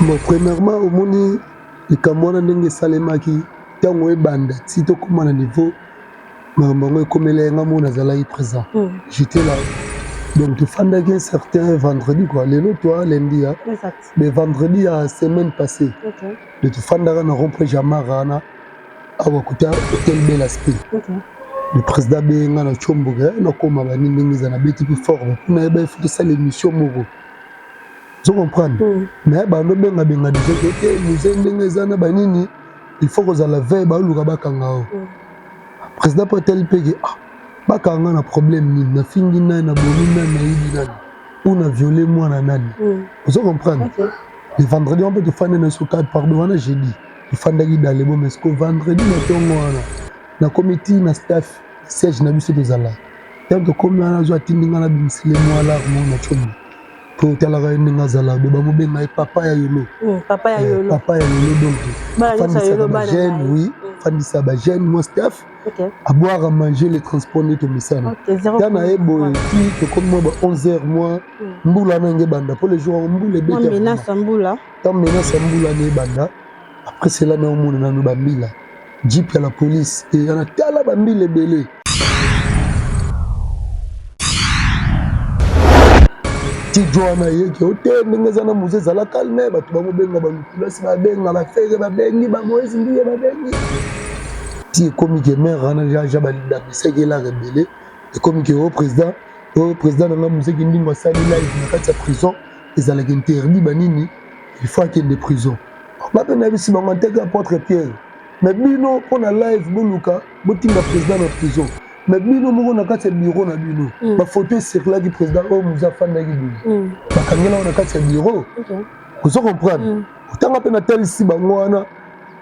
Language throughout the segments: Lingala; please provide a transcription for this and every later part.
Bon, premièrement, omoni likambo wana ndenge esalemaki, ntango ebanda ti tokóma na niveau makambo yango ekomela ye, nga mo nazalaki présent. J'étais là. Donc tofandaki un certain vendredi quoi, lelo toi lundi ya Exact. Mais vendredi ya semaine passée. De tofandaka na rond-point Jamara wana awa, kuta hôtel Bel Aspect. Le président abenga na Tshomboka, nakóma bani ndenge eza, nabeti mpe forme mpona yeba ifo tosala émission moko, ozo comprendre? Mais bando bengabenga déjà ke te musée ndenge eza na banini, il faut kozala veille, baluka bakanga o. Président mpo atali mpe ke ah, bakanga na problème nini? Nafingi nani? Nabomi nani? Nayibi nani ou na viole mwana nani? Ozo comprendre? Le vendredi wana mpe tofandi na biso, pardon, wana jeudi tofandaki dalebo, mais siko vendredi na ntongo wana nakomi ti na staff siège na biso tozala. Ntango tokomi wana, azwa atindi nga nabimisile mwa alarme na Tshombo po otalaka ye ndenge azala do, bamobenga ye papa ya Yolo. Papa ya Yolo. Papa ya Yolo, donc Bana nyonso ya Yolo, fandisaka bana na bajeune. ye. Oui, fandisa bajeune, mwa staff, à boire, à manger, les transports nde tomesana. Ok, zéro. Ntango na ye boye ti tokomi mwa ba 11 heures, mwa mbula wana ndenge ebanda, mpo le jour yango mbula Mwa ebeta. menace ya mbula. Ntango menace ya mbula wana ebanda, après cela na omona nano bambila, jeep ya la police eya na tala bambila ebele ti jo wana eyeki o te ndenge eza na musée, ezala calme. Bato bamobenga balukulasi, babenga bafere, babengi bamoïse Mbiye, babengi ti ekomi ke maire wana ja badamisaki elaka ebele. Ekomi ke o président, o président nanga Muzeki ndingo asali live na kati ya prison, ezalaki interdit banini, il faut akende prison. Nga mpe nayebisi bango anteke apôtre Pierre, mais bino mpo na live boluka botinda président na prison, mais bino moko na kati ya bureau na bino, bafoto ecirculaki, président oyo moza afandaki boye, bakangela ngo na kati ya bureau. Ozo comprendre? Otanga mpe natalisi bango wana,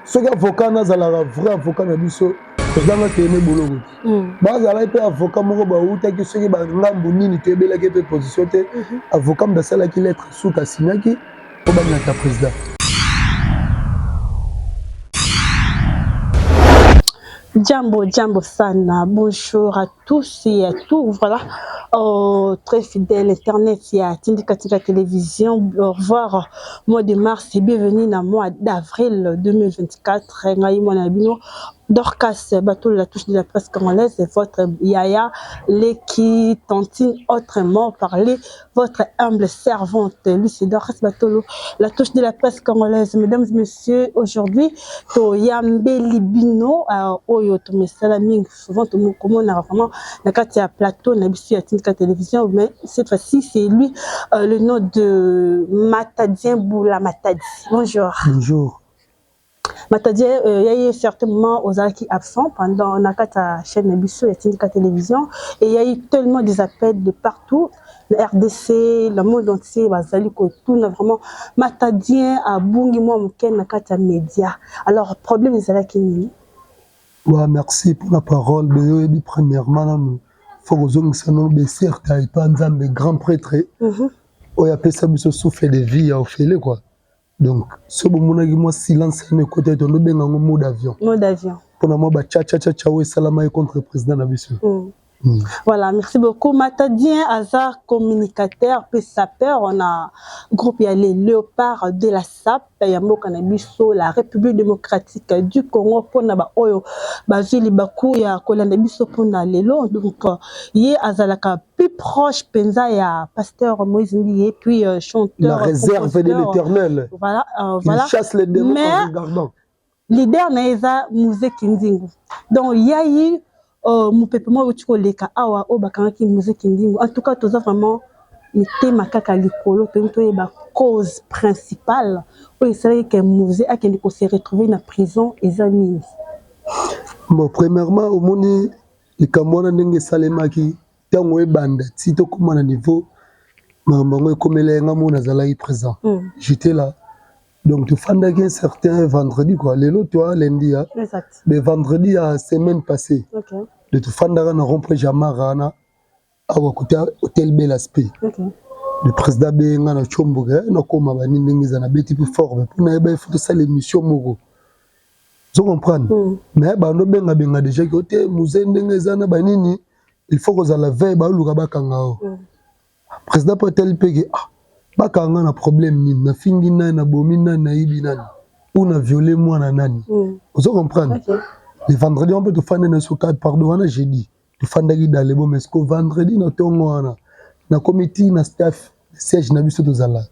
soki avocat nazalaka vrai avocat na biso, président nga kende boloko te. Bazalaki mpe avocat moko bautaki soki bangambu nini, toyebelaki mpe position te. Avocat moto asalaki lettre suka, asignaki mpo banyata président. Jambo, jambo sana. Bonjour à tous et à tous. Voilà, oh, très fidèle internet, il y a Tindika Tika Télévision. Au revoir, mois de mars et bienvenue dans le mois d'avril 2024. Ngai mwana bino, Dorcas Bateau, la touche de la presse congolaise, votre yaya, leki, tantine, autrement parlé, votre humble servante, Lucie Dorcas Batolo, la touche de la presse congolaise. Mesdames et messieurs, aujourd'hui, toyambeli bino, oyo tomesala mingi, souvent tokomona vraiment na kati ya plateau na biso ya Tindika Télévision, mais cette fois-ci, c'est lui, le nom de Matadien Boula Matadi. Bonjour. Bonjour. Matadien, il y a eu certainement ozalaki absent pendant na kati ya chaîne na biso ya Tindika Télévision et il y a eu tellement des appels de partout, la RDC, le monde entier, bazali kotuna vraiment Matadien abungi mwa moke na kati ya média. Alors problème ezalaki nini? Ouais, merci pour la parole. Beyo yebi, premièrement nanu faut kozongisa nano beserta epa Nzambe, grand prêtre oyo apesa biso souffle de vie ya ofele quoi. Donc so bomonaki mwa silence wana ekota, ete ondobenga yango mode avion. Mode avion. Mpona mwa bachachachacha oyo esalamaki contre président na biso. Voilà, merci beaucoup. Matadien aza communicateur puis sapeur, on a groupe, il y a les Léopards de la SAP ya mboka na biso, la République démocratique du Congo, mpona ba oyo bazwi libaku ya kolanda biso mpona lelo. Donc ye azalaka plus proche mpenza ya pasteur Moïse Mbiye, puis chanteur, la réserve de compositeur. l'éternel. Voilà, il voilà. chasse les démons Mais en regardant. Leader na ye eza Muzeki Ndingu. Donc yai mopepe moko euti koleka awa oyo bakangaki Muzeki Ndingu. En tout cas, toza vraiment mitema kaka likolo, toyebi toyeba cause principale oyo esalaki ke Muze akende kose retrouver na prison eza nini? Bon, premièrement, omoni likambo wana ndenge esalemaki, ntango ebanda ti tokóma na niveau makambo yango ekomela ye, nga mo nazalaki présent. J'étais là. Donc tofandaki un certain vendredi quoi, lelo toi lundi ya Exact. Mais vendredi ya semaine passée. De tofandaka na rond-point Jamara wana awa, kuta hôtel Bel Aspect. Le président abenga na Tshomboka, nakóma bani ndenge eza, nabeti mpe forme mpona yeba ifo tosala émission moko, ozo comprendre? Mais bando bengabenga déjà ke te musée ndenge eza na banini, il faut kozala veille, baluka bakanga o. Président mpo atali mpe ke ah, Bakanga na problème nini? Nafingi nani? Nabomi nani? Nayibi nani ou na violé mwana nani? Ozo comprendre? Le vendredi wana mpe tofandi na so, pardon, wana jeudi tofandaki dalebo, mais ko vendredi na ntongo wana nakomi ti na staff siège na biso. Tozala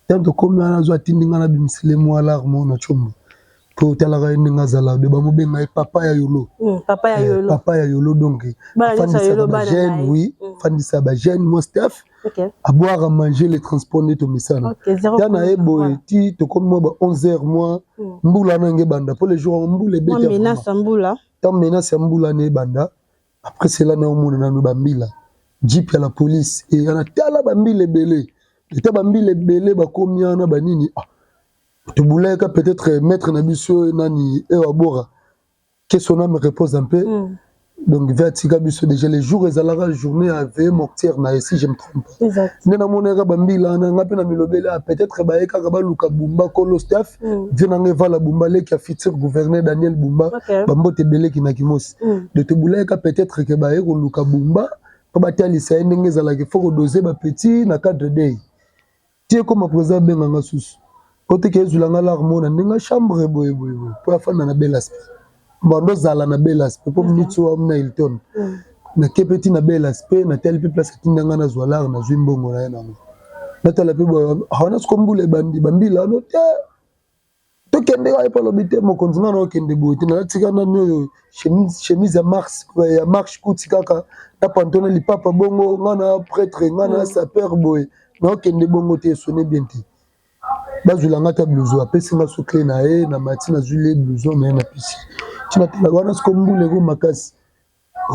ntango tokomi wana, azwa atindi nga nabimisele mwa l'arme na tshombo mpo otalaka ye ndenge azala de, bamobenga ye papa ya Yolo. Papa ya Yolo. Papa ya Yolo, donc afandisaka bajeune, oui, afandisaka bajeune, mwa staff, à boire, à manger, les transports nde tomesana. Ta na ye boye ti tokomi mwa ba 11 heures, mwa mbula wana nge ebanda, mpo le jour yango mbula ebeti. Ntango menace ya mbula wana ebanda, après cela na omona nano bambila, jeep ya la police eya tala bambila ebele, eta bambila ebele bakomi wana banini. Ah, tobulaka peut-être maître na biso nani ewa bora, que son âme repose un peu. Donc ve atika biso déjà les jours ezalaka journée ya veillée mortuaire na ye, si je me trompe pas. Nde namonaka bambila wana, nga mpe na milobeli, ah, peut-être baye kaka baluka Bumba kolo staff. Vie nanga evala Bumba, leki ya futur gouverneur Daniel Bumba. Bambote ebeleki na Kimosi. De tobulaka peut-être ke baye koluka Bumba mpo batalisa ye ndenge ezalaka, faut kodose bapetit na cadre day. Ti ekoma président abenganga susu oteke ezwilanga l'arme na ndenge chambre boye boye boye mpo afanda na bel aspect, bando ozala na bel aspect mpo miniti oyo na Hilton. Nake mpe ti na bel aspect, natali mpe place atindanga nazwa l'arme, nazwi mbongo na ye nango, natala mpe boye wana siko mbula ebandi, bambila wana te, tokende kaka. Epo alobi te, mokonzi, nga na okende boye te, nalatika nani oyo chemise ya marche kuti kaka na pantalon na lipapa bongo, nga na prêtre, nga na sapeur boye, naokende bongo te, esone bien te, bazwila nga ta blouson. Apesi nga so clé na ye, na mati, nazwili ye blouson na ye, napesi ntina tala wana siko mbula eko makasi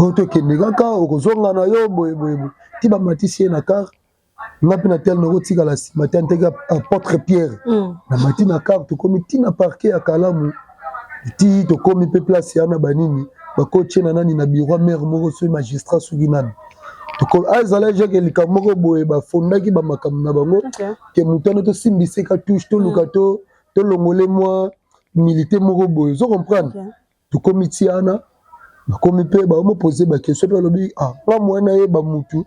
oyo, tokende kaka, okozonga na yo boye boye boye. Ti bamatisi ye na car, nga mpe na tele nakotikala nsima te, nteki apôtre Pierre. Na mati na car, tokomi ntina parquet ya Kalamu. Ti tokomi mpe place wana, banini bakotie na nani na bureau maire moko, soki magistrat, soki nani. Azala jake likambo moko boye, bafondaki bamakambo na bango ke moto wana tosimbiseka touche, toluka tolongole mwa milité moko boye, ozo comprendre? Tokomi ti wana, bakomi mpe baomopose baquestion mpe balobi: ah, nga mwana nayeba mutu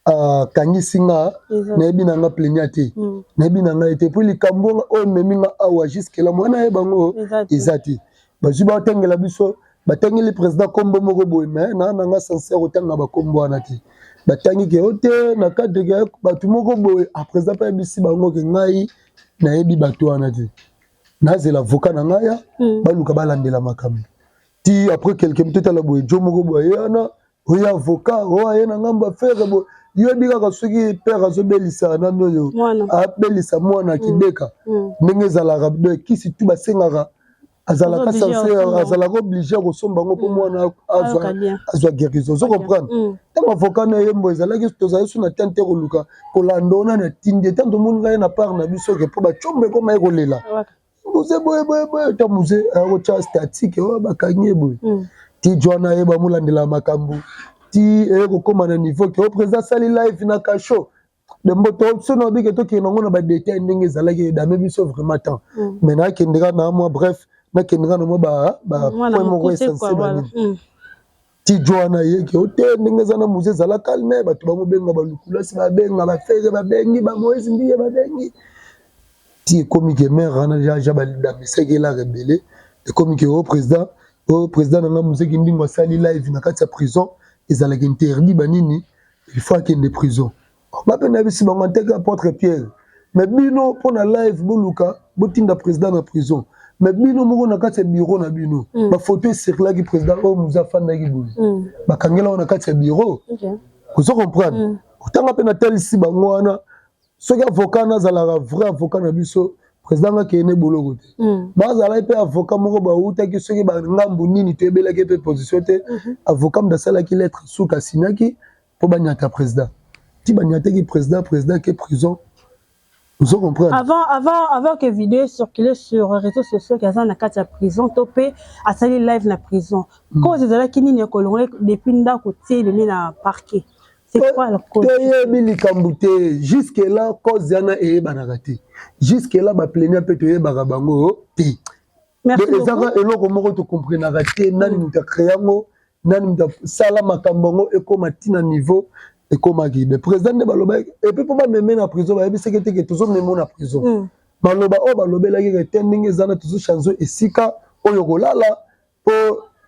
akangisi nga, nayebi na nga plaignant te, nayebi na ngai te, mpo likambo oyo ememi nga awa jusque là mwana nayeba yango eza te. Bazwi batangela biso, batangeli président kombo moko boye, mais na nga sincère otanga bakombo wana te. Batangi ke o te na cadre ke bato moko boye, a président mpe ayebisi bango ke ngai nayebi bato wana te, nazela avocat na ngai ya baluka balandela makambo. Ti après quelque totala boye, jo moko boye ye wana oyo avocat oyo aye na ngambo affaire boye, yoyebi kaka soki père azobelisa nani oyo abelisa mwana kibeka ndenge ezalaka de kisi tu basengaka, azalaka censé, azalaka obligé kosomba yango mpo mwana azwa guérison, ozo comprendre? Ntango avocat na ye mbo ezalaki, tozali so na tente koluka kolanda ona na tindi, ntango tomoni ngai na part na biso ke mpo bacombe ekoma ye kolela muze boye boye boye, ta muze akotya statique oyo bakangi ye boye, ti jwana ye bamolandela makambo ti eye kokóma na niveau ke o président asali live na kasho de mboto. So na obike tokende yango na badetail ndenge ezalaki, edame biso vraiment temps, mais nakende kaka na mwa bref, nakende kaka na mwa bapoint moko essentiel banini. Ti jo wana yeke o te ndenge eza na muze ezala calme, bato bamobenga balukulasi, babenga bafere, babengi bamoïse Mbiye, babengi ti ekomi ke maire wana ja badamisaki elaka ebele, ekomi ke o président, o président na nga Muzeki Ndingo asali live na kati ya prison, ezalaki interdit banini, il faut akende prison. Nga mpe nayebisi bango anteke apôtre Pierre, mais bino mpo na live boluka botinda président na prison, mais bino moko na kati ya bureau na bino bafoto ecirculaki, président oyo muze afandaki boye, bakangela na kati ya bureau, ozo comprendre? Otanga mpe natalisi bango wana, soki avocat nazalaka vrai avocat na biso, président nga akende boloko te. Bazalaki mpe avocat moko bautaki soki bangambu nini, toyebelaki mpe position te. Avocat moto asalaki lettre suka, asignaki mpo banyata président. Ti banyataki président, président ke prison, ozo comprendre? Avant que vidéo circule sur réseaux sociaux ke aza na kati ya prison to mpe asali live na prison, cause ezalaki nini ekolongola depuis ndako tie elemi na parquet? C'est quoi la cause? Toyebi likambo te jusque là, cause wana eyebanaka te jusque là, baplaignant mpe toyebaka bango te. Ezaka eloko moko tokomprenaka te, nani moto acrée yango, nani moto asala makambo yango ekóma ntina niveau. Ekomaki de président nde balobaki, et puis mpo bameme na prison, bayebisaki te ke tozomema na prison. Maloba oyo balobelaki ke te, ndenge eza na tozochange esika oyo kolala mpo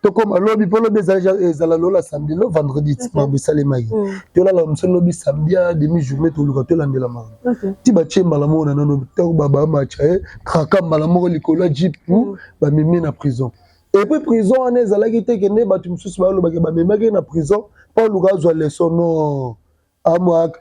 tokóma lobi, mpo lobi ezala lola samedi, lo vendredi. Makambo esalemaki, tolala mosu lobi samedi ya demi journée, toluka tolandela makambo. Ti batie mbala moko na nano, ntango bamatcha ye kraka mbala moko likolo ya jeep, bamemi na prison. Et puis prison wana ezalaki te kende bato mosusu balobaki bamemaki na prison mpo aluka azwa leçon. Non,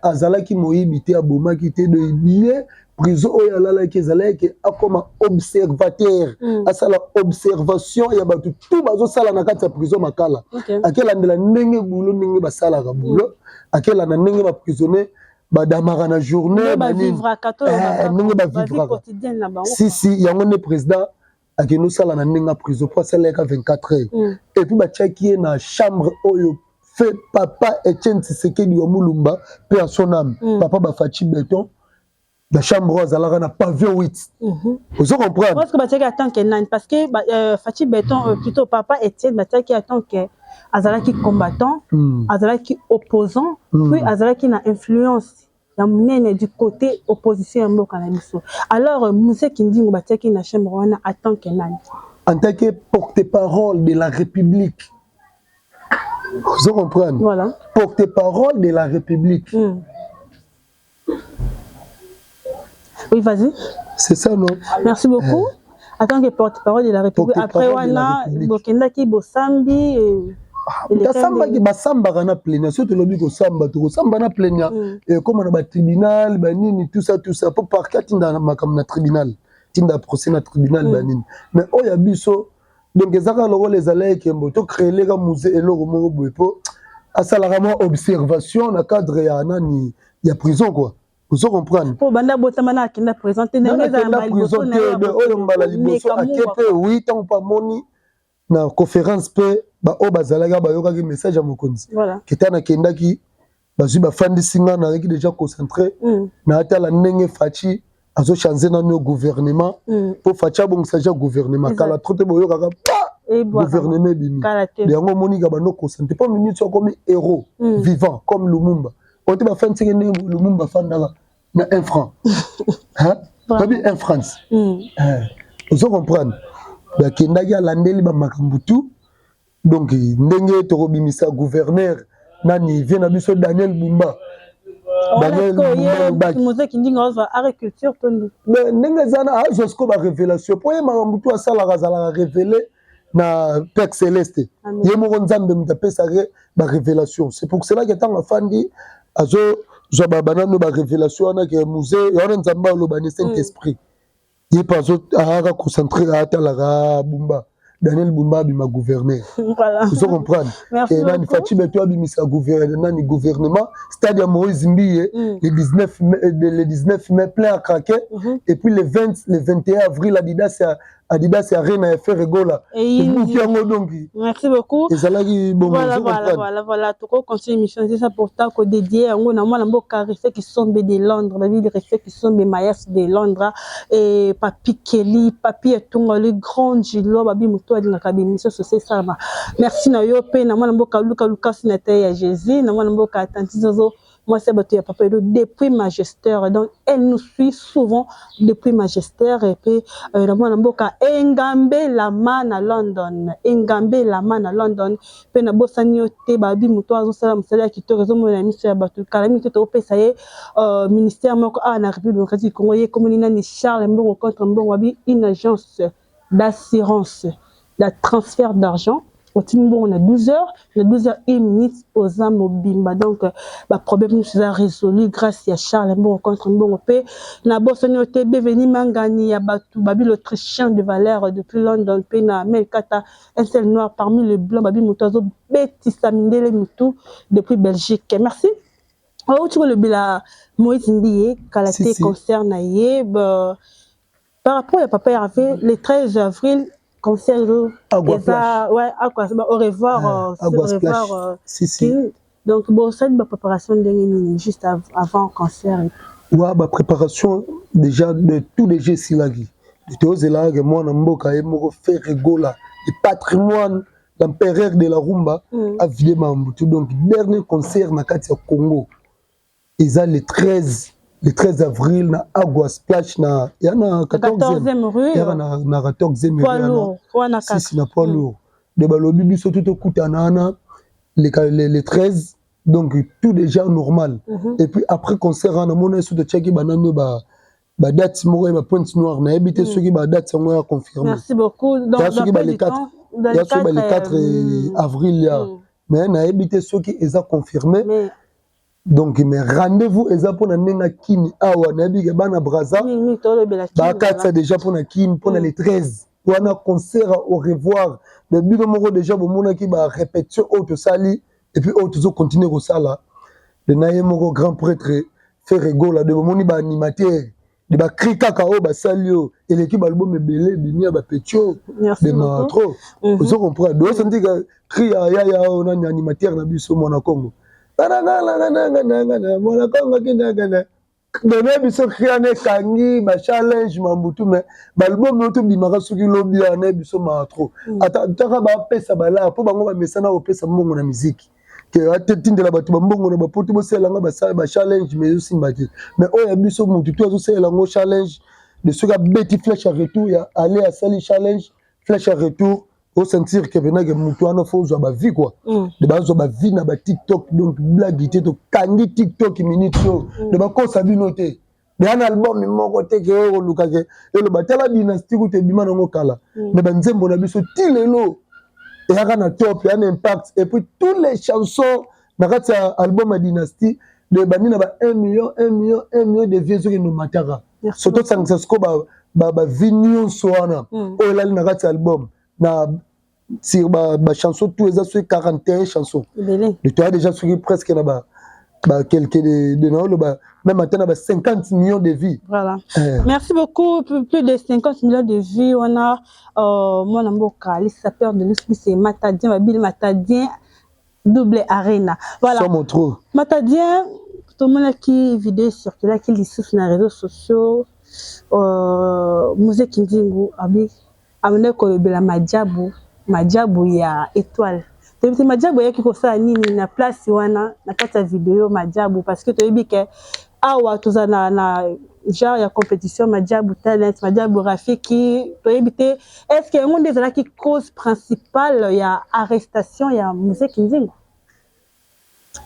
azalaki moyibi te, abomaki te. De bien, prison oyo alalaki ezalaki akoma observateur, asala observation ya bato tu bazosala na kati ya prison Makala. Akelandela ndenge boulot, ndenge basalaka boulot, akelanda ndenge baprisonnier badamaka na journée, ndenge bavivraka. Si yango nde président akende osala na ndenge ya prison, mpo asalaka 24 heures. Et puis batiaki ye na chambre oyo fait papa Etienne Tshisekedi wa Mulumba, paix à son âme, papa Bafaci Béton, na chambre oyo azalaka na pavillon 8. Ozo comprendre? Parce que batiaki en tant que nani? Parce que Faci Béton, plutôt papa Etienne, batiaki en tant que azalaki combattant, azalaki opposant, puis azalaki na influence ya monene du côté opposition ya mboka na biso. Alors Mzee Kindingo, batiaki na chambre wana en tant que nani? En tant que porte-parole de la République. Vous comprenez? Voilà. Porte-parole de la République. Oui, vas-y. C'est ça, non? Merci beaucoup. En tant que porte-parole de la République, après wana bokendaki bosambi? Tasambaki, basambaka na plénière. Soki tolobi kosamba, tokosamba na plénière, ekóma na batribunal, banini, tout ça, tout ça, po parquet atinda makambo na tribunal, tinda procès na tribunal, banini. Mais oyo ya biso, donc ezaka lokola ezala ekembo tocréeleka musée, eloko moko boye mpo asalaka mwa observation na cadre ya nani, ya prison quoi. Ozo comprendre? Po banda botama na akenda prison te. Ndenge ezala prison te, oyo mbala liboso ake mpe. Oui, ntango mpo amoni na conférence mpe baoyo bazalaki, bayokaki message ya mokonzi keta nakendaki, bazwi bafandisi nga, nazalaki déjà concentré naatala ndenge Faci azochange nano gouvernement, mpo Faci abongisa ja gouvernement. Kala trop te, boyokaka ba gouvernement ebimi. Yango omonika bando concentré mpo minute akomi héros vivant comme Lumumba. Oyo te bafandisaki ndenge Lumumba afandaka na 1 franc, babi 1 franc. Ozo comprendre? Bakendaki, alandeli bamakambo tu. Donc ndenge tokobimisa gouverneur nani, vie na biso Daniel Bumba. Ndenge eza na azwa sikoyo barévélation, mpo ye makambo tu asalaka azalaka révélé na Père Céleste ye moko, Nzambe moto apesaka barévélation. C'est pour cela ke ntango afandi, azozwa banano barévélation wana ke musée wana, Nzambe aloba ni Saint Esprit, ye mpe ayaka concentré, atalaka Bumba, Daniel Bumba abima gouverneur. Ozo comprendre? Nani, Faci Beto abimisa nani, gouvernement, stade ya Moïse Mbiye, le 19 mai, le 19 mai, plein à craquer. Et puis le 20, le 21 avril, Adidas, Adidas Arena ya Ferre Gola ebuki yango. Donc Merci beaucoup. Ezalaki bongo. Voilà, toko continue émission. C'est ça, pourtant ko dédié yango na mwana mboka Refait Kisombe de Londres, babi Refait Kisombe Mayas de Londres, et Papi Kelly, Papi Etunga, le grand Gilo, babi moto alingaka bémission social esalama. Merci na yo mpe na mwana mboka Luka Lukas na te ya Jésus, na mwana mboka Tanti Zozo, mwasi ya bato ya papa Edo depuis Majesteur. Donc elle nous suit souvent depuis Majesteur. Et puis na mwana mboka Engambe Lama na London, Engambe Lama na London mpe nabosani yo te. Babi moto azosala mosala ya kitoko, ezomona na miso ya bato. Kala mingi te, topesa ye ministère moko awa na République démocratique du Congo. Ye komoni nani? Charles Mbongo contre Mbongo, babi une agence d'assurance, de transfert d'argent. Otindi mbongo na 12 heures, na 12 heures 1 minute oza mobimba. Donc baproblème nyonso eza résolu grâce ya Charles Mbongo contre Mbongo. Mpe na bosani yo te, Beveni Mangani ya bato, babi l'Autrichien de valeur depuis London, mpe na Melkata, un seul noir parmi les blancs, babi moto azobetisa mindele mitu depuis Belgique. Merci. Outi kolobela Moïse Mbiye, kala te concert na ye par rapport ya papa Hervé le 13 avril, concert eza, ouais, au revoir, au revoir. Si, si. Donc bosali bapréparation ndenge nini juste avant concert? Wa bapréparation déjà de tout, déjà esilaki. Tozelaka mwana mboka ye moko Ferre Gola, le patrimoine. l'empereur de la rumba, avide mambutu. Donc dernier concert na kati ya Congo eza le 13, le 13 avril na Agua Splash, na ya na 14e rue. Yaka na 14e Poids lourd wana kaka. Sisi na poids lourd de balobi biso tu tokutana wana le 13. Donc tout déjà normal. Et puis après concert wana, mona so totiaki banani ba badate moko ya bapointe noire, nayebi te soki badate yango ya confirmé. Merci beaucoup. Donc Ya soki ba le 4, ya soki ba le 4 avril ya, mais nayebi te soki eza confirmé. Mais donc mais rendez-vous eza mpona ndenge Kini awa. Nayebi ke bana Braza mingi tolobela Kini, bakatisa déjà mpona Kini, mpona le 13 wana, concert au revoir de bino moko. Déjà bomonaki barépétition oyo tosali et puis oyo tozocontinue kosala de na ye moko grand prêtre Ferre Gola. De bomoni baanimateur de bacri kaka oyo basali, oyo eleki baalbum ebele ebimi ya bapetio. Merci de beaucoup. Trop. Ozo comprendre, de osenti ka cri ya ya oyo nani, animateur na biso mwana Congo, mwana Congo kindakana done biso cri wana ekangi bachallenge mambutu. Mais baalbum oyo tobimaka soki lobi wana biso maa trop. Ata taka bapesa balaa mpo bango bamesana kopesa mbongo na miziki ke atindela bato bambongo na bapoto, bosalelanga basala bachallenge, mais ezosimba te. Mais oyo ya biso, motu to azosalela yango challenge de soki abeti flèche ya retour ya aller, asali challenge flèche ya retour, osentir ke penake motu wana fo ozwa bavie quoi. De bazwa bavie na baTikTok, donc blague te, tokangi TikTok minute oyo. De bakosa bino te, deya na album moko te ke oyo koluka ke eloba tala Dynastie kutu ebima nango kala. Mais banzembo na biso ti lelo eyaka na top, eya na impact. Et puis tous les chansons na kati ya album ya Dynastie de bandi na ba 1 million, 1 million, 1 million de vues soki enomataka. Merci. So tosangisa sikoyo bavie nyonso wana oyo elali na kati ya album na sur bachanson tout, eza soki 41 chansons. Ebele. De toya déjà soki presque na ba quelque de naoloba même ata na ba 50 millions de vues. Voilà. Eh. Merci beaucoup. Plus de 50 millions de vues. On a mwana mboka, les sapeurs de l'esprit, c'est Matadien, Babile Matadien, double arena. Voilà. Somo trop. Matadien, tomonaki vidéo circulaki lisusu na réseaux sociaux. Mzee Kindingu abi amende kolobela majabu, majabu ya étoile. Toyebi te majabu eyaki kosala nini na place wana na kati ya video majabu, parce que toyebi ke awa toza na genre ya compétition Majabu Talent, Majabu Rafiki. Toyebi te est ce que yango nde ezalaki cause principale ya arrestation ya Mzee Kindingu?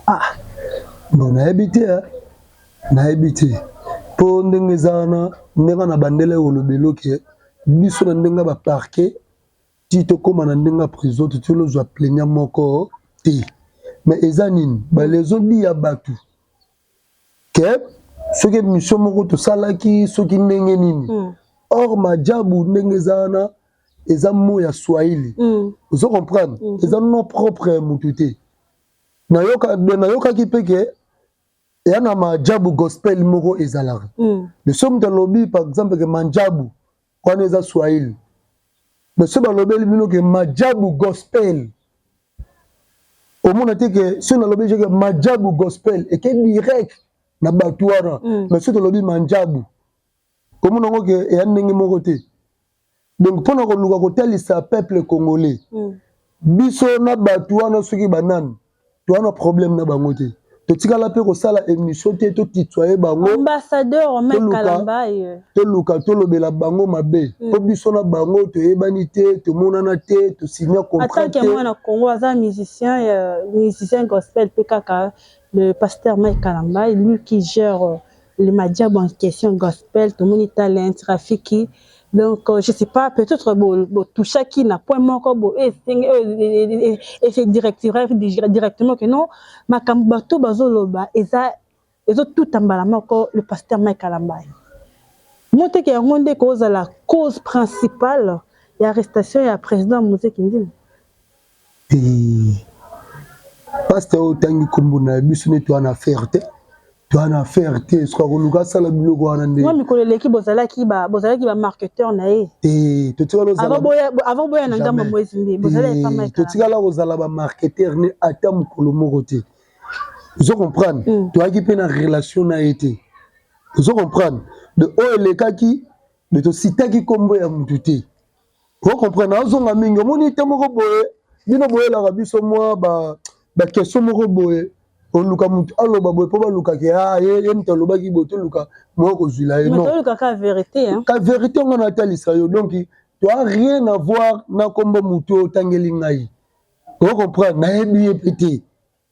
Ah bon, nayebi te, eh. Nayebi te mpo ndenge eza wana, ndenge na bandele olobela oke biso na ndenge ya baparquet ti tokóma na ndenge ya prison, totili ozwa plaignant moko te. Mais eza nini balezo di ya bato ke soki émission moko tosalaki, soki ndenge nini. Or majabu ndenge eza wana, eza mot ya Swahili. Ozo comprendre? Eza nom propre ya motu te. Nayokaki mpe ke eya na majabu gospel moko ezalaka. Mais soki moto alobi par exemple ke manjabu wana eza Swahili, mais soki balobeli bino ke majabu gospel, omona te ke soki nalobi ke majabu gospel eke direct na bato wana. Mais soki tolobi manjabu, omona yango ke eya ndenge moko te. Donc mpona koluka kotalisa peuple congolais, biso na bato wana soki banani, toza na problème na bango te. Totikala mpe kosala émission te totitoye bango. Ambassadeur Mike Kalamba. Toluka tolobela bango mabe, mpo biso na bango toyebani te, tomonana te, tosinya contrat te. Te. Mwana Congo aza musicien, musicien gospel mpe kaka le pasteur Mike Kalamba, lui qui gère le Madiabo en question gospel, tomoni talent Rafiki. Donc je sais pas, peut-être botouchaki na point moko bo ese directement que non, makambo bato bazoloba eza ezotuta mbala moko le pasteur Mike Kalamba mo teke. Yango nde kozala cause principale ya arrestation ya président Mzee Kindingu? Pasteur oyo otangi nkombo na biso nde toza na affaire te, toza na affaire te. Soki akoluka asala biloko wana nde Mwa mikolo eleki bozalaki bamarketeur na ye. Te, totikala Avant boya na ngambo Moïse Mbiye, bozalaki epa Mike. Totikala kozala bamarketeur ne ata mokolo moko te. Ozo comprendre? Toyaki mpe na relation na ye te. Ozo comprendre? De oyo elekaki de tositaki nkombo ya motu te. Ocomprendre? Azonga mingi, omoni te moko boye. Bino boyelaka biso mwa baquestion moko boye, oluka motu aloba boye mpo balukaki ah, ye moto alobaki boye, toluka moya kozwila ye. Non, ka vérité. Ka vérité nga natalisa yo. Donc toa rien à voir na kombo motu oyo otangeli ngai, ocomprendre? Nayebi ye mpe te,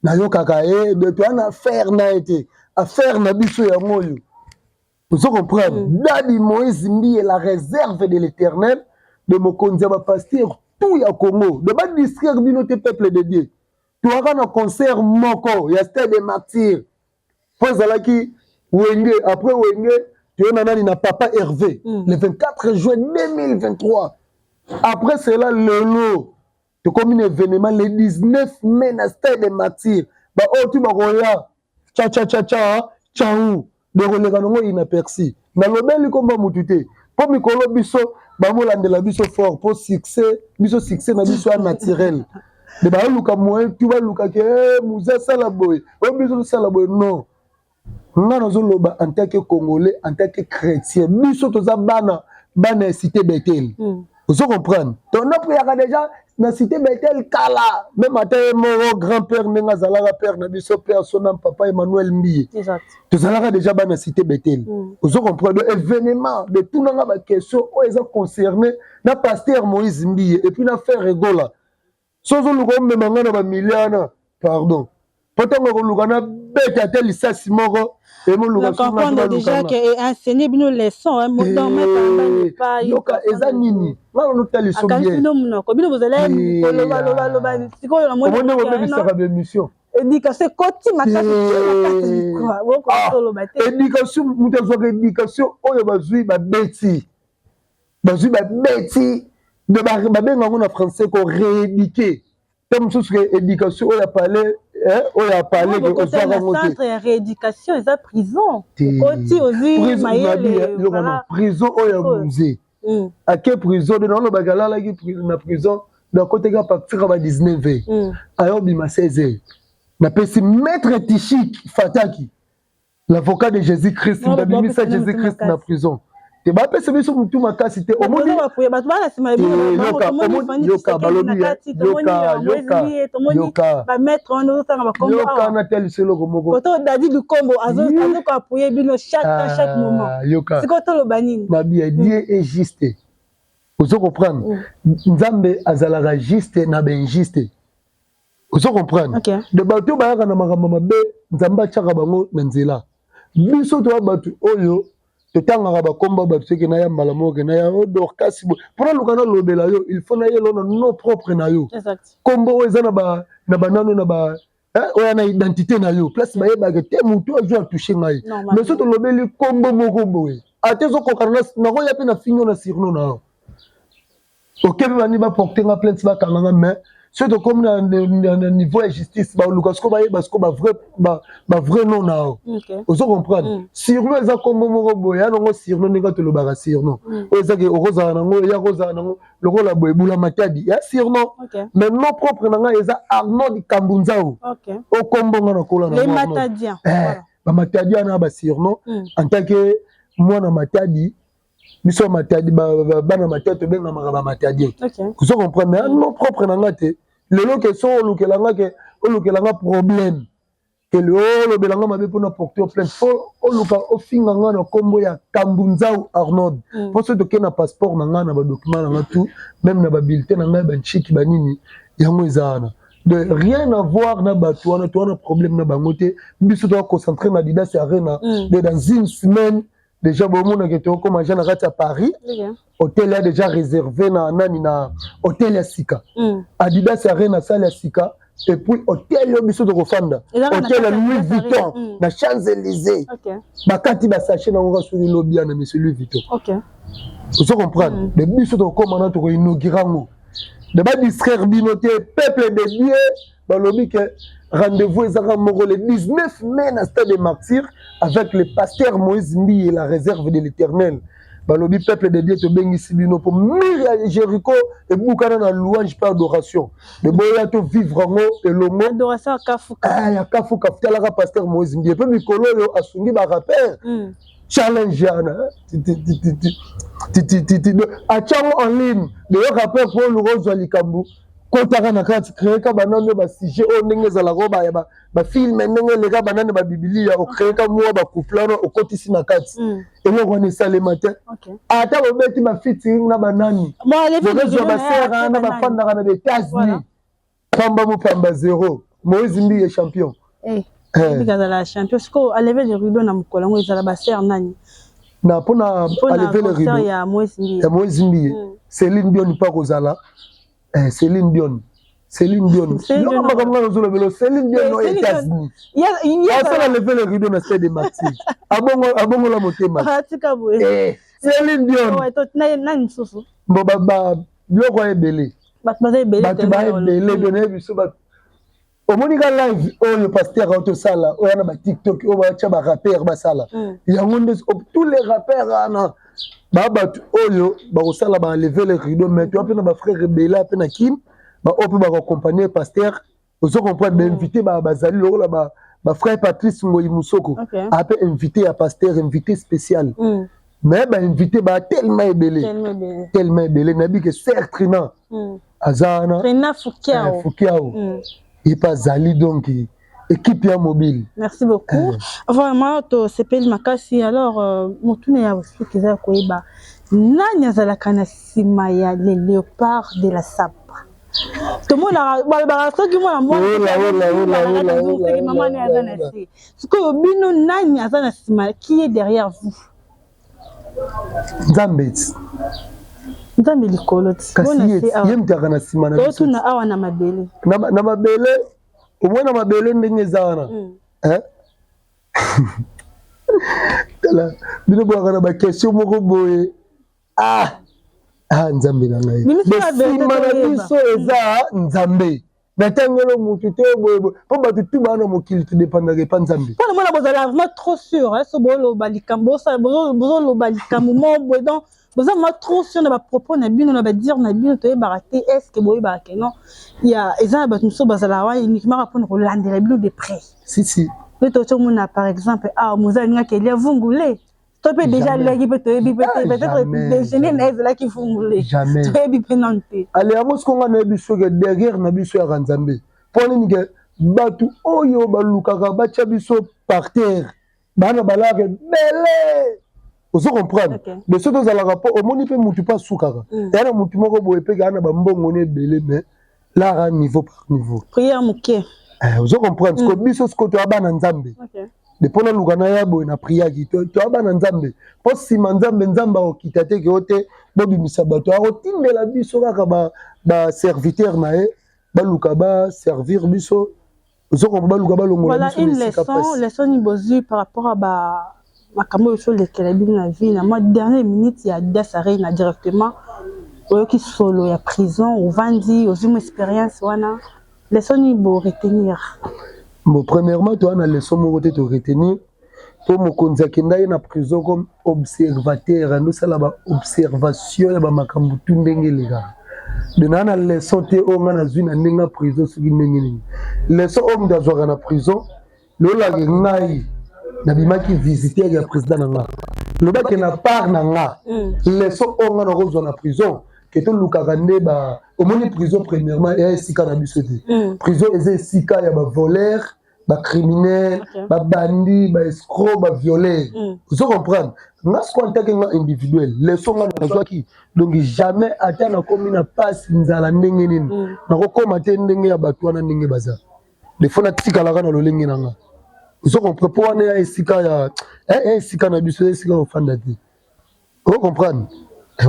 nayokaka ye de toa na affaire na ye te. Affaire na biso yango oyo, ozo comprendre? Dadi Moïse Mbiye, la réserve de l'Éternel, de mokonzi ya bapasteur tout ya Congo, de badistraire bino te. Peuple de Dieu, toaka na concert moko ya Stade de Martyr mpo ezalaki Wenge. Après Wenge, toye na nani, na papa Hervé, le 24 juin 2023. Après cela, lelo tokomi na événement le 19 mai na Stade de Martyr. Baoyo tu bakoya, cha cha cha cha chau, bekoleka nango inaperçu. Nalobeli komba mutu te mpo mikolo biso bamolandela biso fort mpo succès biso, succès na biso ya naturel. De baluka moyen tu baluka ke muze asala boye, oyo biso tosala boye. Non, nga nazoloba en tant que Congolais, en tant que chrétien, biso toza bana, bana ya Cité Betel. Ozo comprendre? Tonopriaka déjà na Cité Betel kala. Même ata ye moko grand père, ndenge azalaka père na biso, père sonam papa Emmanuel Mbiye, tozalaka déjà bana Cité Betel. Ozo comprendre? Donc événement de tunanga baquestion oyo eza concerné na pasteur Moïse Mbiye et puis na Ferre Gola. So ozoluka omema nga na bamilia wana, pardon, mpo ntango akoluka na beta ate lisasi moko. Comprendre déjà que enseigner bino leçon. Yoka, eza nini? Nga nano taliso. Bien monoko bino bozali kolobaloba sikoyo. Namoni bobebisaka baémission. Éducation ekoti makasi. Éducation, moto azwaka éducation oyo bazwi babeti, bazwi babeti, babenga yango na français ko rééduquer te. Mosusu ke éducation oyo apale, oyo apale ke ozwaka yango te. Centre ya rééducation eza prison, okoti, ozwi mayele. Prison oyo ya musée, ake prison de naolobaki, alalaki na prison, nakotaki à partir ya ba 19 heures, ayobima 16 heures. Napesi maître Tishik Fataki, l'avocat de Jésus Christ, babimisa Jésus Christ na prison te. Bapesa biso motu makasi te. Yoka, balobi yoka, yoka, natalisa eloko moko. Dadi Lukombo azokoappuyer bino chaque temps, chaque moment. Yoka. Sikoyo toloba nini? Babia, Dieu est juste, ozo comprendre? Nzambe azalaka juste na bainjuste, ozo comprendre? De bato bayaka na makambo mabe, Nzambe atiaka bango na nzela. Biso toya bato oyo totangaka bakomba bato, soki naya mbala moko ke naya o Dorcas boye, mpona luka nalobela yo, il faut nayela na nom propre na yo, kombo oyo eza na banano na ba oyo na identité na yo, place bayebaka te motu azwi atouche ngai. Mais so tolobeli kombo moko boye, ate ezokokana, nakoya mpe na fingo na surnom na yo, oke mpe bani baporte nga plainte, bakanga nga. Mais soki tokomi na niveau ya justice, baluka siko bayeba siko bavrai nom na yo, ozo comprendre? Surnom eza kombo moko boye ya nango surnom, ndenge tolobaka surnom oyo ezaki okozala nango, ya kozala nango lokola boye Bula Matadi ya surnom. Mais nom propre na ngai eza Arnold Kambunzao, okombo nga nakola na bamatadi wana, basurnom en tant que mwana Matadi. Biso Matadi, bana Matadi, tobengamaka bamatadien, ozo comprendre? Mais nom propre na nga te. Lelo ke so olukela nga, ke olukela nga problème, ke olobela nga mabe mpona porter plainte, fo oluka ofinga nga na nkombo ya Kambunzau Arnold, mpo soki tokei na passeport na nga, na badocument na nga tout, même na babulletin na ngai, banchiki banini, yango eza wana. De rien à voir na bato wana, to wana problème na bango te. Biso toa concentré na Adidas Arena. De dans une semaine déjà, bomonaka tokóma déjà na kati ya Paris. Hôtel ya déjà réservé na nani, na hôtel ya sika, Adidas Arena, salle ya sika. Et puis hôtel oyo biso tokofanda, hôtel ya Louis Vuitton na Champs-Élysées. Bakati basachet nango ka soki lobi ya na monsieur Louis Vuitton, ozo comprendre? De biso tokóma na tokoinaugurer yango. De badistraire bino te, peuple de Dieu. Balobi ke rendez-vous ezaka moko le 19 mai na Stade de Martyr avec le pasteur Moïse Mbiye, la réserve de l'Éternel. Balobi peuple de Dieu, tobengisi bino mpo mur ya Jéricho ebukana na louange mpe adoration. De boya to vivre yango elongo. Adoration ya kafukafu. Talaka pasteur Moïse Mbiye mpe mikolo oyo asungi barappeur, challenge yana atiango en ligne. De yo rappeur mpo oluka ozwa likambo. Kotaka na kati, créeka banani oyo basujet oyo ndenge ezalaka oyo baya bafilm, ndenge eleka banani, babibilia, ocréeka mwa bacouple wana, okotisi na kati. Eloko wana esalema te. Ata bobeti bafeaturing na banani, bokozwa basere wana bafandaka na baÉtats-Unis, pamba mopamba, zéro. Moïse Mbiye champion. Azala champion. Sikoyo alever le rideau na mokolo yango, ezala basere nani? Na mpona alever le rideau ya Moïse Mbiye? Ya Moïse Mbiye, Céline Dion mpa kozala. Céline Dion, Céline Dion, yoka makambo nga nazolobela. Céline Dion o États-Unis asala lever le rideau na Stade des Martyrs, abongola motema. Céline Dion. Nani mosusu? Bon, biloko ya ebele. Bato baza ebele. Bato ba ebele. Don nayebi biso omoni ka live oyo pasteur autosala oyo wana, baTikTok oyo batya barappeur basala yango nde tous les rappeurs wana baa bato oyo bakosala balever le rideau. Mais toya mpe na bafrère ebele mpe na Kim, baoyo mpe bakoaccompagne pasteur, ozo comprendre? Bainvité bazali lokola bafrère Patrice Ngoi Musoko, ape invité ya pasteur, invité spécial. Mais bainvité baa tellement ebele, tellement ebele. Nayebi ke sœur Trina aza wana, Fukiao ye mpe azali. Donc équipe ya mobile. Merci beaucoup. Vraiment tosepeli makasi. Alors, motuna ya soki eza ya koyeba nani azalaka na nsima ya le Léopard de la Sape. Tomonaka balobaka soki mwana mwana mama ne aza na se. Sikoyo bino, nani aza na nsima? Qui est derrière vous? Nzambe ti. Nzambe likolo ti. Kasi ye moto aka na nsima na biso. Totuna awa na mabele. Na mabele, omoi na mabele ndenge eza wana. Tala, bino boyaka na baquestion moko boye. Ah ah, Nzambe na ngai, nsima na biso eza Nzambe. Natangelo mutu te boye, mpo bato tu baa na mokili, todépendaka epa Nzambe. Mpo na mona bozala vraiment trop sûr so boloba likambo, bozoloba likambo moko boye, donc boza vraiment trop sûr na bapropos na bino, na badire na bino. Toyebaka te, est ce que boyebaka ke non, ya eza na bato mosusu bazalaka wana uniquement mpona kolandela bino de près? Si si. Mpe tozomona par exemple awa moza alingaki elia vungule to mpe déjà aliaki mpe, toyebi mpe te, peut-être déjeuner na ye ezalaki vungule, toyebi mpe nanu te. Ale yango siko nga nayebi soki derrière na biso yaka Nzambe. Mpo nini ke bato oyo balukaka batya biso par terre, bana balaka ebele, ozo comprendre? Mais soki tozalaka, mpo omoni mpe mutu mpe asukaka, eya na mutu moko boye mpe kaa na bambongo na ebele, mais lara niveau par niveau. Prière moke. Ozo comprendre? Siko biso siko toya bana Nzambe. Mpo naluka naya boye na priaki, toya bana Nzambe, mpo nsima Nzambe, Nzambe akokita te ke o te bobimisa bato, akotindela biso kaka baserviteur na ye, baluka baservir biso, ozokompa? Baluka balongola. Biso une leçon, leçon ni bozwi par rapport à ba makambo oyo ezolekela bino na vie na mwa dernière minute ya Adidas Arena directement, oyoki solo ya prison, ovandi, ozwi mo expérience wana, leçon nini boretenir? Bon, premièrement, toza na leçon moko te toretenir, mpo mokonzi akenda ye na prison comme observateur, andosala baobservation ya bamakambo tu ndenge elekaka. De naa na leçon te oyo nga nazwi na ndenge ya prison. Soki ndenge nini leçon oyo moto azwaka na prison, lolake ngai nabimaki visiteur ya président na nga, lobaki na part na nga, leçon oyo nga nakozwa na prison ke tolukaka nde ba omoni prison, premièrement, eya esika na biso te. Prison eza esika ya bavoleur, bacriminel, babandi, baescroc, bavioleur, ozo comprendre? Nga siko en tant que nga individuel, leçon nga nazwaki, donc jamais ata nakomi na pasi, nzala, ndenge nini, nakokóma te ndenge ya bato wana ndenge baza. Des fois natikalaka na lolenge na nga, ozo comprendre? Mpo wana ya esika ya esika na biso, esika kofanda te, ozo comprendre?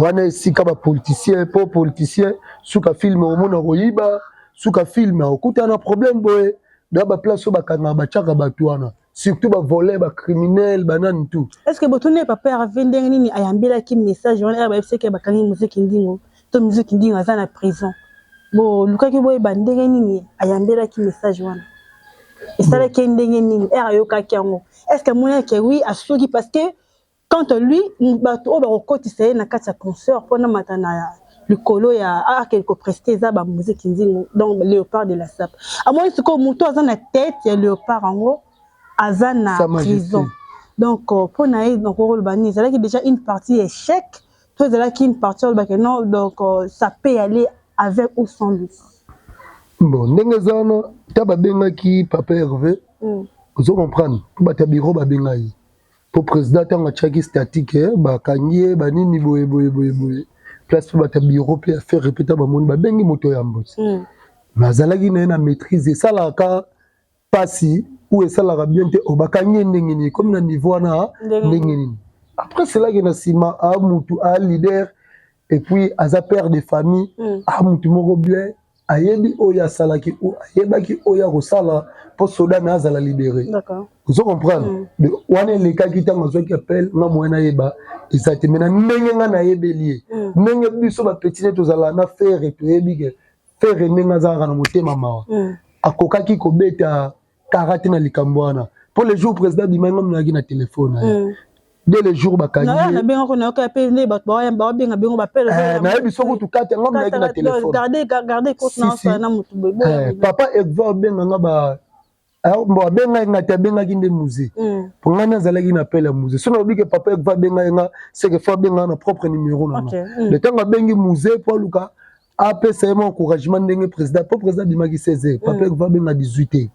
Wana esika bapoliticien, mpo politicien suka film omona koyiba, suka film okutana na problème boye. Da baplace oyo bakangaka, batiaka bato wana, surtout bavoleur, bacriminel, banani tout. Est ce que botuni papa Hervé ndenge nini ayambelaki message wana, bayebisaki bakangi Muziki Ndingo to Muziki Ndingo aza na prison? Bolukaki boyeba ndenge nini ayambelaki message wana, esalaki ye ndenge nini ere ayokaki yango? Est ce que amonaki oui, asuki? Parce que quant à lui, bato oyo bakokotisa ye na kati ya concert mpona mata na likolo ya akende koprester eza bamuziki Nzingo, donc Léopard de la Sape. Amoni sikoyo moto aza na tête ya Léopard yango aza na prison, donc mpo na ye nakokoloba nini? Ezalaki déjà une partie échec to ezalaki une partie olobaki non, donc ça peut aller avec ou sans lui? Bon, ndenge eza wana, ta babengaki papa Hervé, ozo comprendre, mpo bato ya bureau babenga ye, mpo président ntango atiaki statique, bakangi ye banini boye boye boye boye, place mpe bato ya bureau mpe affaire répéta, bamoni babengi moto ya mboti, mais azalaki na ye na maîtrise. Esalaka mpasi ou esalaka bien te o bakangi ye ndenge nini, komi na niveau wana ndenge nini. Après selaki na nsima a mutu a leader et puis aza père de famille, a mutu moko bien, ayebi oyo asalaki, ayebaki oyo akosala mpo soda na azala libéré. Ozo comprendre? Wana elekaki ntango azwaki appel, nga moye nayeba eza te, me na ndenge nga nayebeli ye, ndenge biso bapetits ne tozala na Ferre, toyebi ke Ferre ndenge azalaka na motema mawa, akokaki kobeta kara te na likambo wana, mpo le jour président abimai, nga monaki na telefone na ye. Dès le jour bakangi, nabengako, nayoka mpe nde bato babenga bengo bapele. Nayebi soki kutu kati yango monaki na telefone. Na motu. Papa Hervé abenganga ba, bon, abengaki nga te, abengaki nde musée, po ngai nazalaki na appel ya musée. So nalobi ke papa Hervé abengaki nga, c'est que faut abengaka na propre numéro na nga. Le ntango abengi musée po aluka apesa ye mwa encouragement ndenge président, po président abimaki 16 heures, papa Hervé abenga 18 heures,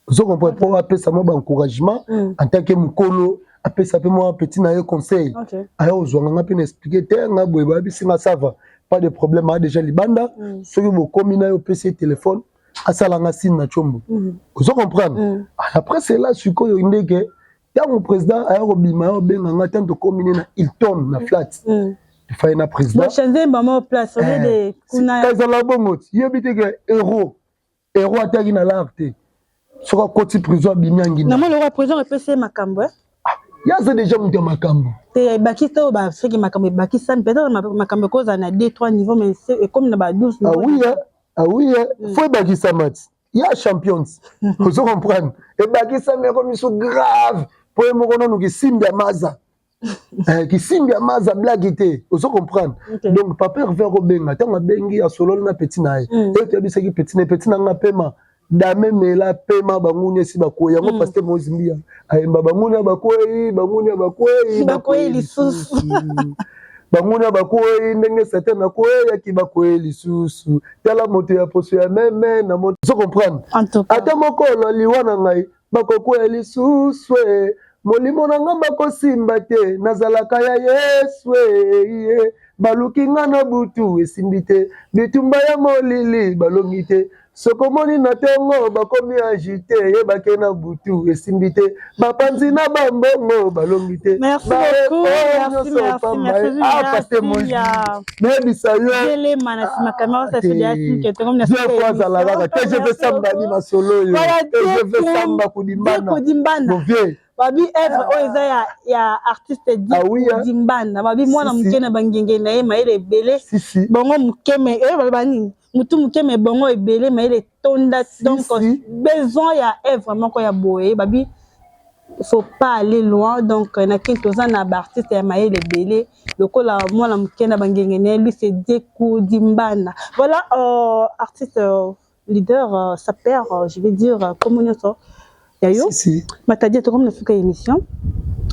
ozo comprendre, po apesa mwa baencouragement en tant que mokolo, apesa mpe mwa petit na ye conseil. Aya kozwanga nga mpe na expliquer te, nga boye, bayebisi nga ça va, pas de problème, aya déjà libanda. Soki bokomi na ye, opesi ye telefone, asalanga signe na tiombo, ozo comprendre. Après cela, sikoyo ndeke ntango président aya kobima, ya kobenga nga, ntango tokomi ne na Hilton na flat, efai na président. Ezala bongo ti yebi te ke héros, héros atiaki na lar te, soki akoti prison, abimi angina. Namoni lokola président epesi ye makambo. Ye aza déjà moto ya makambo. Te, ebakisi oyo basoki makambo ebakisami, peut-être makambo ekozala na 2 3 niveau, mais ekomi na ba 12. Ah oui, ah oui, faut ebakisama ti ya champions, ozo comprendre, ebakisami, ekomi so grave, mpo ye moko nanu kisimbi ya maza, kisimbi ya maza blaki te, ozo comprendre. Donc papa Hervé akobenga, ntango abengi, asololi na petit na ye, e toyebisaki petit na ye, petit na nga pema dame mela pema, banguni esi bakwei yango. Pasteur Moïse Mbiya ayemba banguni bakwei, banguni bakwei, bakwei lisusu. Banguni bakwei ndenge Satan akweyaki, bakwei lisusu. Tala moto ya poso ya meme na moto, ozo comprendre, ata mokolo liwa na ngai bakokwea lisusu e, molimo na nga bakosimba te, nazalaka ya Yesu ye. Baluki nga na butu, esimbi te, bitumba ya molili balongi te. Sokomoni na ntongo bakomi agité, yebake na butu esimbi te, bapanzi na bambongo balongi te. Pasteur nayebisa yo azala kaka TGV Sambani, masolo oyo TGV Samba Kudimbana. Bovie babi œuvre oyo eza ya artiste Dimbanda, babi mwana moke na bangenge na ye, mayele ebele, bongo moke me oyo baloba nini, mutu moke me bongo ebele, mayele etonda. Donc besoin ya œuvre moko ya boye, babi faut pas aller loin. Donc na kini toza na baartiste ya mayele ebele lokola mwana moke na bangenge na ye, lui c'est Dieku Dimbanda. Voilà, artiste leader, sapeur, je vais dire, comme nyonso ya yo. Si, si. Matadi, tokomi na suka émission.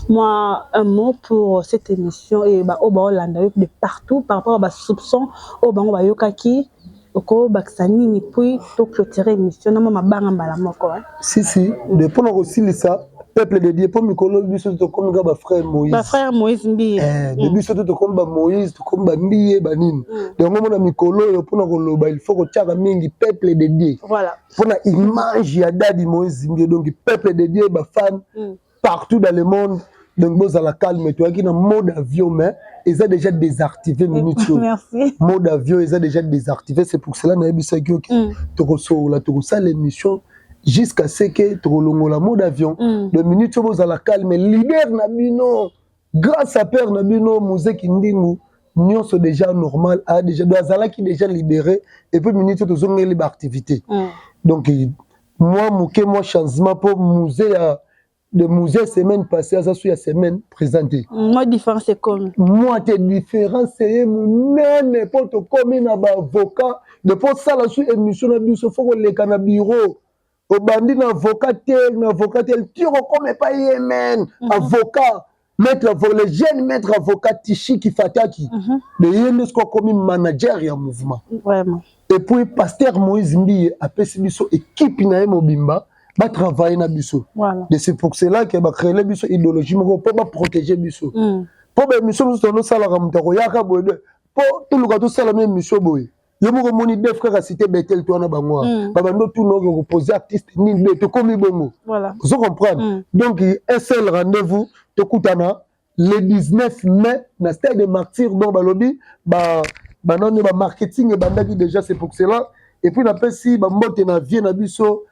Moi, un mot pour cette émission et ba oyo baolanda yo de partout par rapport à basoupçon oyo bango bayokaki, okobakisa nini? Puis toclôturer émission na mwa mabanga mbala moko. Si, si, de mpona kosilisa, peuple de Dieu, mpo mikolo biso tokomi kaka bafrère Moïse. Bafrère Moïse Mbiye. De biso to tokomi bamoïse, tokomi bambiye banini. Yango mona mikolo oyo, mpona koloba, il faut kotiaka mingi peuple de Dieu mpona image ya dadi Moïse Mbiye. Donc peuple de Dieu, bafan partout dans le monde, donc bozala calme. Toyaki na mode avion, mais eza déjà désactivé minute oyo. Merci. Mode avion eza déjà désactivé, c'est pour cela nayebisaki oke tokosolola, tokosala émission jusqu'à ce que tokolongola mode avion. De minute oyo bozala calme, leader na bino, grâce à père na bino Muzeki Ndingu, nyonso déjà normal, a déjà, donc azalaki déjà libéré, et puis minute oyo tozongeli baactivité. Donc moi moke mwa changement, mpo musée ya de musée semaine passée aza su ya semaine présenté. Moi différence ekomi. Mwa te, différence ye monene, mpo tokomi na baavocat de mpo osala su émission na biso, faut koleka na bureau, obandi na avocat tel, na avocat tel, ti okokoma epai yemen avocat maître, le jeune maître avocat Tishi Kifataki, de ye nde soki okomi manager ya mouvement. Vraiment. Et puis pasteur Moïse Mbiye apesi biso équipe na ye mobimba batravaille na biso. De c'est pour cela que bacréele biso idéologie moko mpo baprotéger biso, mpo baémission mosusu tonosalaka, moto akoyaka boye de mpo toluka tosala no émission boye. Yo moko omoni deux frères cité Betel to wana, bango wana babandi otuna oke kopose artiste nini de tokomi bongo. Ozo comprendre? Donc un seul rendez-vous, tokutana le 19 mai na stade de Martyr. Donc balobi banani bamarketing ebandaki déjà, c'est pour cela. Et puis napesi bambote na vie na biso,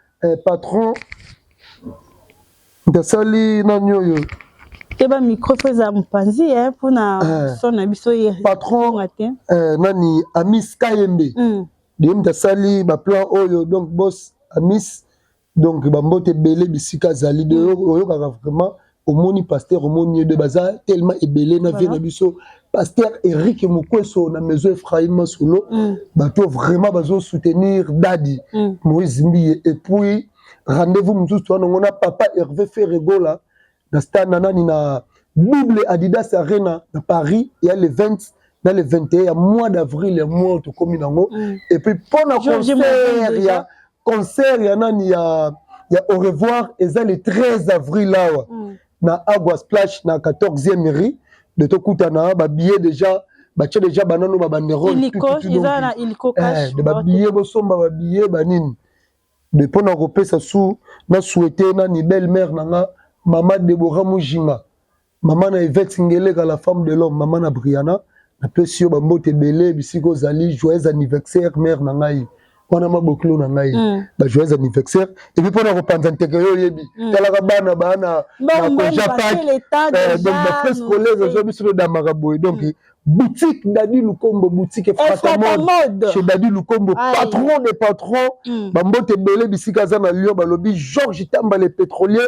patron ntasali nani oyo. Te, bamicro fo ezala mopanzi mpona son na biso. Patron nani, Amis Kayembe, de moto asali baplan oyo. Donc boss Amis, donc bambote ebele bisika azali de oyokaka vraiment. Omoni pasteur, omoni ye de baza tellement ebele na vie na biso, pasteur Eric Mokweso na maison Ephraim Masolo. Bato vraiment bazosoutenir Dadi Moïse Mbiye. Et puis rendez-vous mosusu wana ngo na papa Hervé Ferregola na stade na nani, na double Adidas Arena na Paris, ya le 20 na le 21 ya mois d'avril, ya mois tokomi nango. Et puis mpona concert ya concert ya nani ya au revoir eza le 13 avril awa na Agua Splash na 14e mairie de tokutana. Babillet déjà batie déjà, banano babanderole de babillet, bosomba babillet banini de mpona kopesa su na souhaite nani belle mère na nga, mama Debora Mujinga, mama na Evete Ngeleka, la femme de l'homme, mama na Briana. Napesi yo bambote ebele bisika ozali. Joyeux anniversaire, mère na ngai wana, mabokilo na ngai. Bajoyeux anniversaire. Et puis mpona kopanza nteke, yo oyebi, talaka bana baa na congé Pâques, donc bafrais scolaire ozwa biso todamaka boye. Donc boutique Dadi Lukombo, boutique Efrata Mode chez Dadi Lukombo, patron des patrons. Bambote ebele bisika aza na Lyon. Balobi Georges Tamba le pétrolier,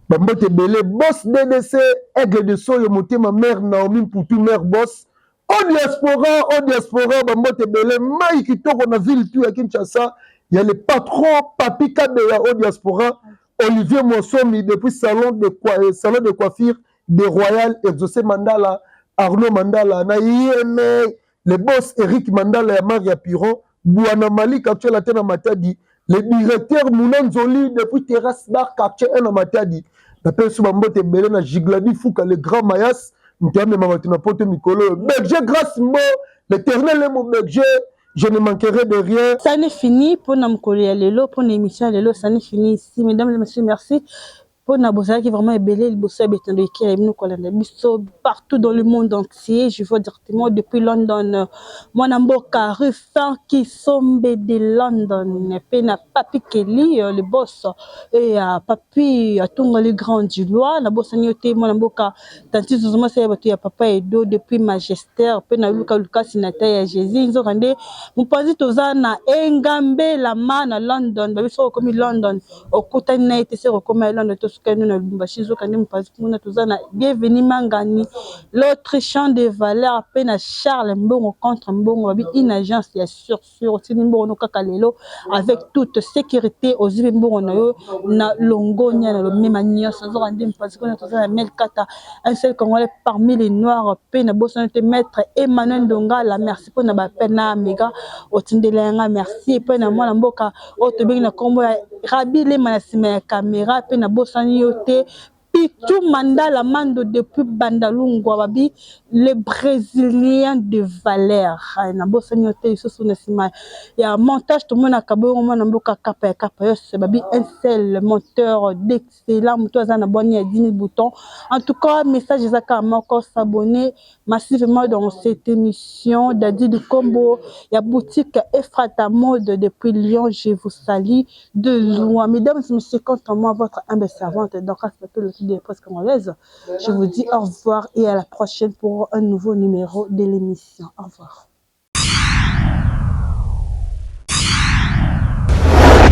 bambote ebele. Boss DDC Aigle de Soyo, motema mère Naomi Mputu, mère boss au diaspora, au diaspora, bambote ebele. Mai kitoko na ville tu ya Kinshasa, ya le patron Papi Kabeya au diaspora, Olivier Mosomi depuis salon de coiffure de Royal, Exaucé Mandala, Arnaud Mandala na yeme, le boss Eric Mandala ya Maria Piron Bouana Malik, actuel ate na Matadi, le directeur Mounanzoli depuis Terrasse Bar quartier 1 na Matadi. Napesi bambote ebele na Gigladi Fuka, le grand Mayas, moto amema bato na poto mikolo oyo. Berger Grâce Mbo, l'éternel est mon berger, je ne manquerai de rien. Ça n'est fini pour na mokolo ya lelo, pour l'émission ya lelo, ça n'est fini ici. Mesdames et messieurs, merci mpona bozalaki vraiment ebele liboso ya betando ekela bino kolanda biso partout dans le monde entier. Je vois directement depuis London mwana mboka Rufin Kisombe de London, mpe na Papi Keli le boss e Papi Atunga le grand du loi. Nabosani yo te, mwana mboka tanti zozomasa ya bato ya papa Edo depuis Magester, mpe na Luka Lukasi na ta ya Jésus. Nzoka nde mopanzi toza na Engambe Lama na London. Babi soki okomi London okutani na ye te, soki okóma ya London tosukani na Lubumbashi. Nzoka nde mopanzi kuna toza na Bienvenu Mangani, l'autrichien de valeur, mpe na Charles Mbongo contre Mbongo. Babi une agence ya sur sur, otindi mbongo no kaka lelo avec toute sécurité, ozwi mbongo na yo na longonia na lomema nyonso. Nzoka nde mopanzi kuna toza na Mel Kata, un seul Congolais parmi les noirs, mpe na bosani te maître Emmanuel Ndongala. Merci mpona bape na mega otindela yanga, merci. Mpe na mwana mboka oyo tobengi na nkombo ya Rabi Lema na nsima ya caméra, mpe na bosani yo te Pichu Mandala Mando depuis Bandalungwa, babi le Brésilien de valeur. Nabosani yo te lisusu na nsima ya montage tomonaka bongo mwana mboka Kapa ya Kapa yos, babi un seul monteur d'excellent, moto aza na bwani ya 10 000 boutons. En tout cas, message eza kaka moko: s'abonner massivement dans cette émission. Dadi Likombo ya boutique Efrata Mode depuis Lyon, je vous salue de loin. Mesdames et messieurs, quant à moi, votre humble servante Dorcas le de la presse congolaise, je vous dis au revoir et à la prochaine pour un nouveau numéro de l'émission. Au revoir.